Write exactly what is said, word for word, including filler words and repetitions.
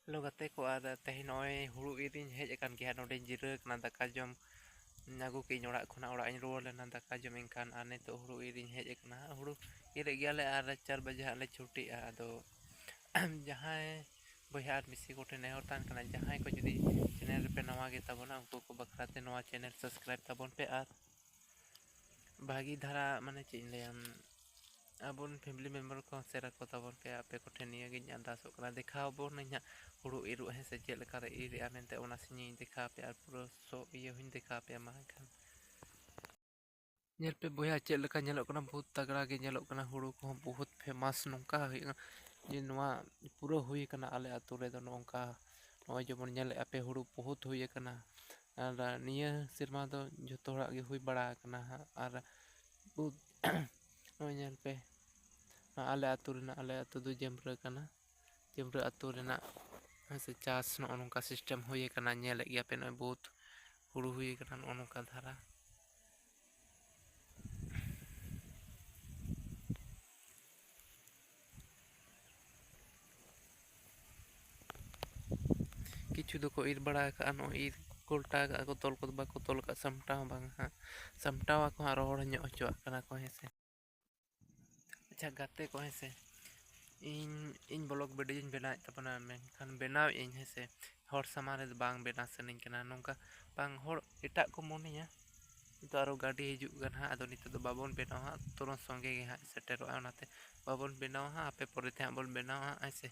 Hello ᱜᱟᱛᱮ ᱠᱚ, ᱟᱨ ᱛᱮᱦᱮᱧ ᱱᱚᱜᱼᱚᱭ ᱦᱩᱲᱩ ᱤᱨ ᱤᱧ ᱦᱮᱡ ᱟᱠᱟᱱ ᱜᱮᱭᱟ, ᱱᱚᱸᱰᱮᱧ ᱡᱤᱨᱟᱹᱣ ᱟᱠᱟᱱᱟ, ᱫᱟᱠᱟ ᱡᱚᱢ ᱟᱹᱜᱩ ᱠᱮᱫᱟᱹᱧ ᱚᱲᱟᱜ ᱠᱷᱚᱱᱟᱜ, ᱚᱲᱟᱜ ᱤᱧ ᱨᱩᱣᱟᱹᱲ ᱞᱮᱱᱟ ᱫᱟᱠᱟ ᱡᱚᱢ᱾ ᱮᱱᱠᱷᱟᱱ ᱟᱨ ᱱᱤᱛᱚᱜ ᱦᱩᱲᱩ ᱤᱨ ᱤᱧ ᱦᱮᱡ ᱟᱠᱟᱱᱟ᱾ ᱦᱩᱲᱩ ᱤᱨᱮᱫ ᱜᱮᱭᱟᱞᱮ ᱟᱨ ᱪᱟᱨ ᱵᱟᱡᱮ ᱦᱟᱸᱜ ᱞᱮ ᱪᱷᱩᱴᱤᱜᱼᱟ᱾ ᱟᱫᱚ ᱡᱟᱦᱟᱸᱭ ᱵᱚᱭᱦᱟ ᱟᱨ ᱢᱤᱥᱤ ᱠᱚᱴᱷᱮᱱ ᱱᱮᱦᱚᱨ ᱛᱟᱦᱮᱱ ᱠᱟᱱᱟ, ᱡᱟᱦᱟᱸᱭ ᱠᱚ ᱡᱩᱫᱤ ᱪᱮᱱᱮᱞ ᱨᱮᱯᱮ ᱱᱟᱣᱟ ᱜᱮ ᱛᱟᱵᱚᱱᱟ, ᱩᱱᱠᱩ ᱠᱚ ᱵᱟᱠᱷᱨᱟ ᱛᱮ ᱱᱚᱣᱟ ᱪᱮᱱᱮᱞ ᱥᱟᱵᱥᱠᱨᱟᱭᱤᱵᱽ ᱛᱟᱵᱚᱱ ᱯᱮ ᱟᱨ ᱵᱷᱟᱹᱜᱤ ᱫᱷᱟᱨᱟ, ᱢᱟᱱᱮ ᱪᱮᱫ ᱤᱧ ᱞᱟᱹᱭᱟ, ᱟᱵᱚᱨᱮᱱ ᱯᱷᱮᱢᱤᱞᱤ ᱢᱮᱢᱵᱟᱨ ᱠᱚᱦᱚᱸ ᱥᱮᱭᱟᱨ ᱟᱠᱚ ᱛᱟᱵᱚᱱ ᱯᱮ᱾ ᱟᱯᱮ ᱠᱚᱴᱷᱮᱱ ᱱᱤᱭᱟᱹᱜᱤᱧ ᱟᱨᱫᱟᱥᱚᱜ ᱠᱟᱱᱟ, ᱫᱮᱠᱷᱟᱣ ᱟᱵᱚᱱᱟᱹᱧ ᱦᱟᱸᱜ ᱦᱩᱲᱩ ᱤᱨᱚᱜ, ᱦᱮᱸ ᱥᱮ, ᱪᱮᱫ ᱞᱮᱠᱟ ᱨᱮ ᱤᱨᱮᱜᱼᱟ ᱢᱮᱱᱛᱮ, ᱚᱱᱟ ᱥᱮᱧ ᱫᱮᱠᱷᱟᱣ ᱟᱯᱮᱭᱟ ᱟᱨ ᱯᱩᱨᱟᱹ ᱥᱚ ᱤᱭᱟᱹ ᱦᱚᱸᱧ ᱫᱮᱠᱷᱟᱣ ᱟᱯᱮᱭᱟ᱾ ᱢᱟ ᱮᱱᱠᱷᱟᱱ ᱧᱮᱞ ᱯᱮ ᱵᱚᱭᱦᱟ, ᱪᱮᱫ ᱞᱮᱠᱟ ᱧᱮᱞᱚᱜ ᱠᱟᱱᱟ, ᱵᱚᱦᱩᱛ ᱛᱟᱜᱽᱲᱟ ᱜᱮ ᱧᱮᱞᱚᱜ ᱠᱟᱱᱟ᱾ ᱦᱩᱲᱩ ᱠᱚᱦᱚᱸ ᱵᱚᱦᱩᱛ ᱯᱷᱮᱢᱟᱥ ᱱᱚᱝᱠᱟ ᱦᱩᱭᱩᱜᱼᱟ ᱡᱮ ᱱᱚᱣᱟ ᱯᱩᱨᱟᱹ ᱦᱩᱭ ᱟᱠᱟᱱᱟ ᱟᱞᱮ ᱟᱹᱛᱩ ᱨᱮᱫᱚ᱾ ᱱᱚᱜᱼᱚ ᱱᱚᱝᱠᱟ ᱱᱚᱜᱼᱚᱭ ᱡᱮᱢᱚᱱ ᱧᱮᱞᱮᱫᱼᱟ ᱯᱮ, ᱦᱩᱲᱩ ᱵᱚᱦᱩᱛ ᱦᱩᱭ ᱟᱠᱟᱱᱟ᱾ ᱟᱨ ᱱᱤᱭᱟᱹ ᱥᱮᱨᱢᱟ ᱫᱚ ᱡᱷᱚᱛᱚ ᱦᱚᱲᱟᱜ ᱜᱮ ᱦᱩᱭ ᱵᱟᱲᱟ ᱟᱠᱟᱱᱟ ᱦᱟᱸᱜ᱾ ᱟᱨ ᱵᱚᱦᱩᱛ ᱱᱚᱜᱼᱚᱭ ᱧᱮᱞ ᱯᱮ, ᱱᱚᱣᱟ ᱟᱞᱮ ᱟᱹᱛᱩ ᱨᱮᱱᱟᱜ, ᱟᱞᱮ ᱟᱹᱛᱩ ᱫᱚ ᱡᱮᱢᱨᱟᱹ ᱠᱟᱱᱟ᱾ ᱡᱮᱢᱨᱟᱹ ᱟᱹᱛᱩ ᱨᱮᱱᱟᱜ ᱦᱮᱸ ᱥᱮ, ᱪᱟᱥ ᱱᱚᱜᱼᱚ ᱱᱚᱝᱠᱟ ᱥᱤᱥᱴᱮᱢ ᱦᱩᱭ ᱟᱠᱟᱱᱟ᱾ ᱧᱮᱞᱮᱫ ᱜᱮᱭᱟ ᱯᱮ, ᱱᱚᱜᱼᱚᱭ ᱵᱚᱦᱩᱛ ᱦᱩᱲᱩ ᱦᱩᱭ ᱟᱠᱟᱱᱟ ᱱᱚᱜᱼᱚ ᱱᱚᱝᱠᱟ ᱫᱷᱟᱨᱟ᱾ ᱠᱤᱪᱷᱩ ᱫᱚᱠᱚ ᱤᱨ ᱵᱟᱲᱟ ᱟᱠᱟᱜᱼᱟ, ᱱᱚᱜᱼᱚᱭ ᱤᱨ ᱜᱚᱞᱴᱟ ᱟᱠᱟᱜᱼᱟ ᱠᱚ, ᱛᱚᱞ ᱠᱚᱫᱚ ᱵᱟᱠᱚ ᱛᱚᱞ ᱟᱠᱟᱫ, ᱥᱟᱢᱴᱟᱣ ᱦᱚᱸ ᱵᱟᱝ ᱦᱟᱸᱜ, ᱥᱟᱢᱴᱟᱣ ᱟᱠᱚ ᱦᱟᱸᱜ, ᱨᱚᱦᱚᱲ ᱧᱚᱜ ᱦᱚᱪᱚᱣᱟᱜ ᱠᱟᱱᱟ ᱠᱚ, ᱦᱮᱸ ᱥᱮ᱾ ᱟᱪᱪᱷᱟ ᱜᱟᱛᱮ ᱠᱚ, ᱦᱮᱸ ᱥᱮ, ᱤᱧ, ᱤᱧ ᱵᱞᱚᱜ ᱵᱷᱤᱰᱤᱭᱳᱧ ᱵᱮᱱᱟᱣᱮᱫ ᱛᱟᱵᱚᱱᱟ, ᱢᱮᱱᱠᱷᱟᱱ ᱵᱮᱱᱟᱣᱮᱫ ᱟᱹᱧ, ᱦᱮᱸ ᱥᱮ, ᱦᱚᱲ ᱥᱟᱢᱟᱝ ᱨᱮᱫᱚ ᱵᱟᱝ ᱵᱮᱱᱟᱣ ᱥᱟᱱᱟᱧ ᱠᱟᱱᱟ᱾ ᱱᱚᱝᱠᱟ ᱵᱟᱝ, ᱦᱚᱲ ᱮᱴᱟᱜ ᱠᱚ ᱢᱚᱱᱮᱭᱟ, ᱱᱤᱛᱚᱜ ᱟᱨᱚ ᱜᱟᱹᱰᱤ ᱦᱤᱡᱩᱜ ᱠᱟᱱᱟ ᱦᱟᱸᱜ, ᱟᱫᱚ ᱱᱤᱛᱚᱜ ᱫᱚ ᱵᱟᱵᱚᱱ ᱵᱮᱱᱟᱣᱟ ᱦᱟᱸᱜ, ᱛᱩᱨᱟᱹᱛ ᱥᱚᱸᱜᱮ ᱜᱮ ᱦᱟᱸᱜ ᱥᱮᱴᱮᱨᱚᱜᱼᱟ, ᱚᱱᱟᱛᱮ ᱵᱟᱵᱚᱱ ᱵᱮᱱᱟᱣᱟ ᱦᱟᱸᱜ, ᱟᱯᱮ ᱯᱚᱨᱮ ᱛᱮ ᱦᱟᱸᱜ ᱵᱚᱱ ᱵᱮᱱᱟᱣᱟ ᱦᱟᱸᱜ, ᱦᱮᱸ ᱥᱮ᱾